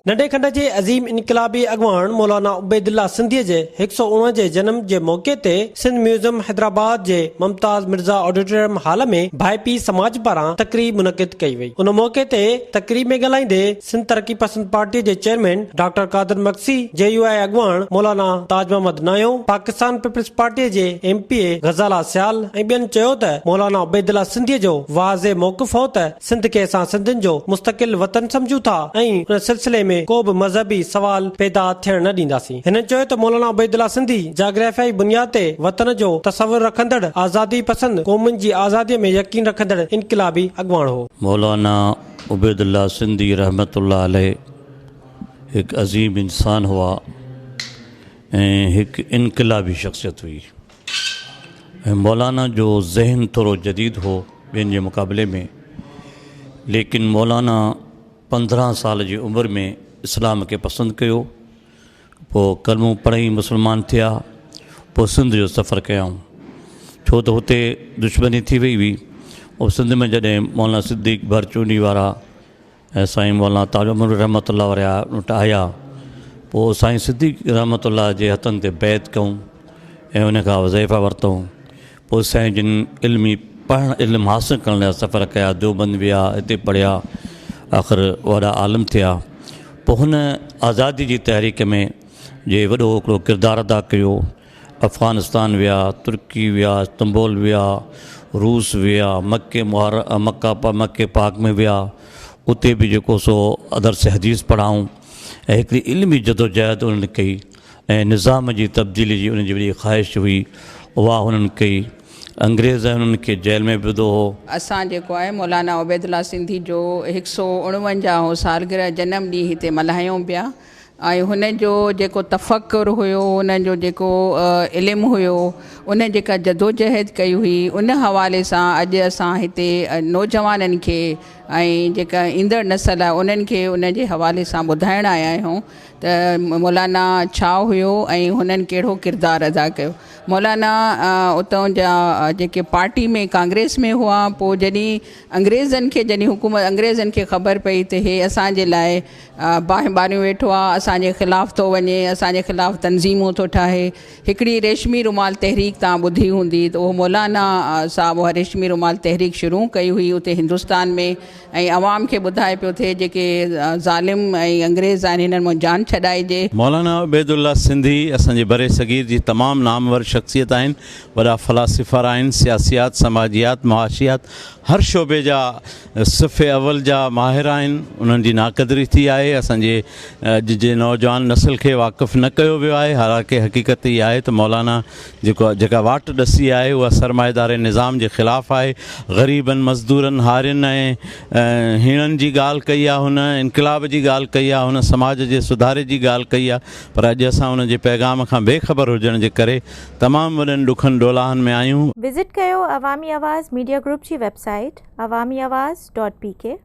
ننڍي کنڊ جي عظيم انقلابي اڳواڻ مولانا عبيدالله سنڌيء جي هڪ سئو اڻونجهين جنم جي موقعي تي سنڌ ميوزم حيدرآباد جي ممتاز مرزا آڊيٽوريم هال ۾ ڀائپي سماج پاران تقريب منعقد ڪئي وئي. ان موقعي تي تقريب ۾ ڳالهائيندي سنڌ ترقي پسند پارٽي جي chairman doctor Qadir Magsi, J U I اڳواڻ مولانا تاج محمد نايو، پاڪستان پيپلز پارٽي جي M P A Ghazala Sial ۽ ٻين چيو ته مولانا عبيدالله سنڌيء جو واضح موقف هو ته سنڌ کي اسان سنڌين جو مستقل وطن سمجهون ٿا ۽ ان سلسلي ۾ ڪو به مذهبي سوال پيدا ٿيڻ نه ڏينداسين. هنن چيو ته مولانا عبيدالله سنڌي جاگرافيائي بنياد تي وطن جو تصور رکندڙ آزادي پسند قومن جي آزادي ۾ يقين رکندڙ انقلابي اڳواڻ هو. مولانا عبيدالله سنڌي رحمة الله عليه هڪ عظيم انسان هئا ۽ هڪ انقلابي شخصيت هئي. ۽ مولانا جو ذهن ٿورو جديد هو ٻين جي مقابلي ۾ ليڪن مولانا 15 سال جي عمر ۾ اسلام کي پسند ڪيو پوء ڪلمو پڙهي مسلمان ٿيا پوء سنڌ جو سفر ڪيائون ڇو ته هتي دشمني ٿي وئي هئي پوء سنڌ ۾ جڏهن مولانا صديق ڀرچونڊي وارا ۽ سائين مولانا تاج محمد رحمة الله وارا وٽ آيا پوء سائين صديق رحمة الله جي هٿن تي بيعت ڪيون ۽ ان کان وظيفا ورتائون پوء سائين جن علمي پڙهڻ علم حاصل ڪرڻ لاء سفر ڪيا ديوبند ويا هتي پڙهيا آخر وڏا عالم ٿيا پوء هن آزادي جي تحريڪ ۾ جي وڏو هڪڙو ڪردار ادا ڪيو افغانستان ويا، ترڪي ويا، استنبول ويا، روس ويا، مڪي مڪه مڪي پاڪ ۾ ويا، اتي به جيڪو سو درس حديث پڙهائون ۽ هڪڙي علمي جدوجهد انهن ڪئي ۽ نظام جي تبديلي جي انهن جي وڏي خواهش هئي اها هنن ڪئي. انگريز انهن کي جيل ۾ به وڌو هو. اسان جيڪو آهي مولانا عبيدالله سنڌي جو هڪ سئو اڻونجاهون سالگرهه جنم ڏينهن هتي ملهايون پيا. ۽ هن جو جيڪو تفڪر هيو، هن جو جيڪو علم هيو، ان جيڪا جدوجهد ڪئي هئي، ان حوالي سان اڄ اسان هتي نوجوانن کي ۽ جيڪا ايندڙ نسل آهي انهن کي ان جي حوالي سان ٻڌائڻ آيا آهيون ته مولانا ڇا هيو ۽ هنن ڪهڙو ڪردار ادا ڪيو. مولانا اتان جا جيڪي پارٽي ۾ ڪانگريس ۾ هئا، پوء جڏهن انگريزن کي جڏهن حڪومت انگريزن کي خبر پئي ته هي اسان جي لاء باهه ٻاريون ويٺو آ، اسان جي خلاف ٿو وڃي، اسان جي خلاف تنظيمون ٿو ٺاهي. هڪڙي ريشمي رومال تحريڪ توهان ٻڌي هوندي ته اهو مولانا صاحب اها ريشمي رومال تحريڪ شروع ڪئي هئي اتي هندستان ۾ ۽ عوام کي ٻڌائي پيو ٿئي جيڪي ظالم ۽ انگريز آهن هنن مان جان ڇڏائجي. مولانا عبيدالله سنڌي اسان جي برصغير جي تمام نامور شخصيت آهن، وڏا فلاسفر آهن، سياسيات، سماجيات، معاشيات هر شعبي جا صف اول جا ماهر آهن، انهن جي ناقدري ٿي آهي، اسان جي اڄ جي نوجوان نسل کي واقف نه ڪيو ويو آهي، حالانڪه حقيقت اها آهي ته مولانا جيڪو جيڪا واٽ ڏسي آهي اها سرمائيداري نظام جي خلاف آهي، غريبن، مزدورن، هارين ۽ هيڻن جي ڳالهه ڪئي آهي، هن انقلاب جي ڳالهه ڪئي آهي، هن سماج جي سڌاري جي ڳالهه ڪئي آهي پر اڄ اسان ان جي پيغام کان بي خبر هجڻ جي ڪري تمام وڏن ڏکن ڏولاهن ۾ آهيون. وزٽ ڪيو عوامي آواز ميڊيا گروپ جي web site Awami Awaz dot P K.